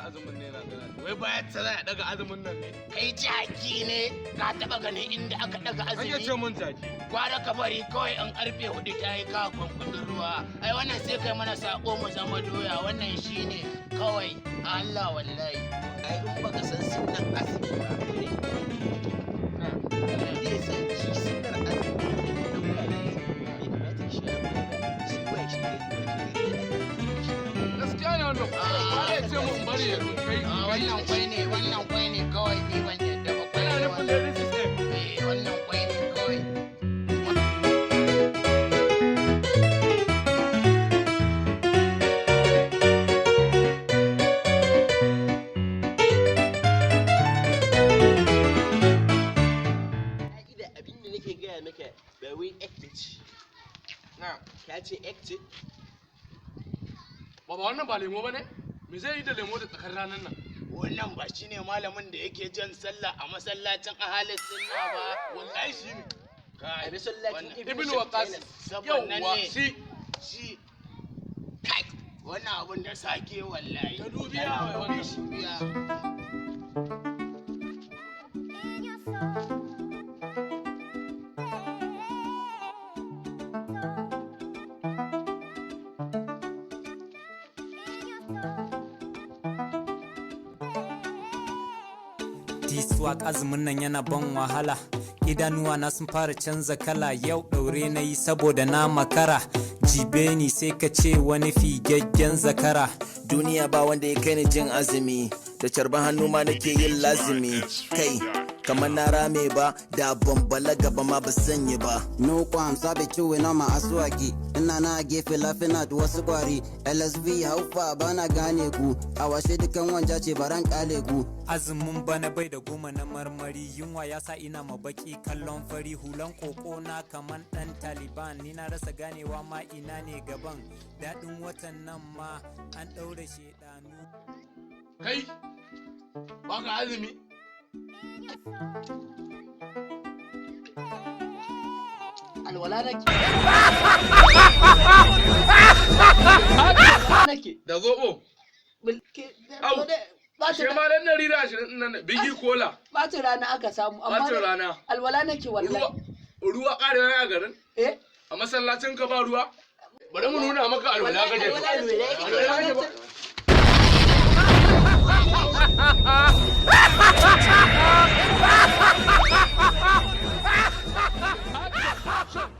Azumin ne na gana. Wai bayan ta za a daga azumin nan ne? Kai jaki ne, ka taba ganin inda aka daga An azumi? ce mun jaki. Gwara ka bari kawai in karfe 4 ta yi ka kwankwadin ruwa. Ai wannan sai kai mana sako mu zama doya, wannan shine kawai. Allah wallahi. Ai in baka san sunnan azumi ba, zai san shi sunnar azumi da ke ɗauka da bai kamata shi ya ba shi ba shi ne ba shi ne. Gaskiya ne wannan. Ba ya ce mun bari ya kai. A wannan kwai ne, wannan kwai ne kawai, ni ban yadda ba, kwai Ina ne nufin wannan. da this is egg. Eh, wannan kwai ne kawai. Ka'ida abin da nake gaya maka ba wai egg ba ce. Na. Ka ce egg ce. Baba, wannan ba lemo bane? Me zai yi da lemo da tsakar ranar nan? Wannan ba shine malamin da yake jan sallah a masallacin ahalin sunna ba? Wallahi shi ne. Kai. A masallacin wannan- Ibn Waqas. Saboda nan Yawwa ne. shi. Shi kai wannan abun da sake wallahi. Ta dubiya wai wannan. Dubiya. In your soul. In your soul. T-Swag, azumin nan yana ban wahala. Idanuwa na sun fara canza kala, yau ɗaure na yi saboda na makara. Jibe ni sai ka ce wani figaggen zakara. Duniya ba wanda ya kai ni jin azumi, da carban hannu ma nake yin lazimi. Kai, kamar na rame ba da ban balaga ba ma ba sanya ba. No qualms, I be chewing on my aswaki. Ina na gefe laughing at wasu kwari. LSV haufa bana gane ku. A washe dukan wanja ce baran kale ku. Azumin bana bai da goma na marmari, yunwa ya sa ina mabaki kallon fari, hulan koko na kaman dan Taliban, ni na rasa ganewa ma ina ne gaban. Daɗin watan nan ma an ɗaure shedanu. Kai. Ba ka azumi? In your soul. Alwala nake nake. Da zobo. Au. Bacin Shi ma dan 120 ɗin nan bigi kola. bacin rana aka samu amma Bacin rana. Alwala nake wallahi. Ruwa ruwa ƙarewa a garin? Eh. A masallacin ka ba ruwa? Bari mu nuna maka alwala kake. Alwala nake. Alwala kake ba.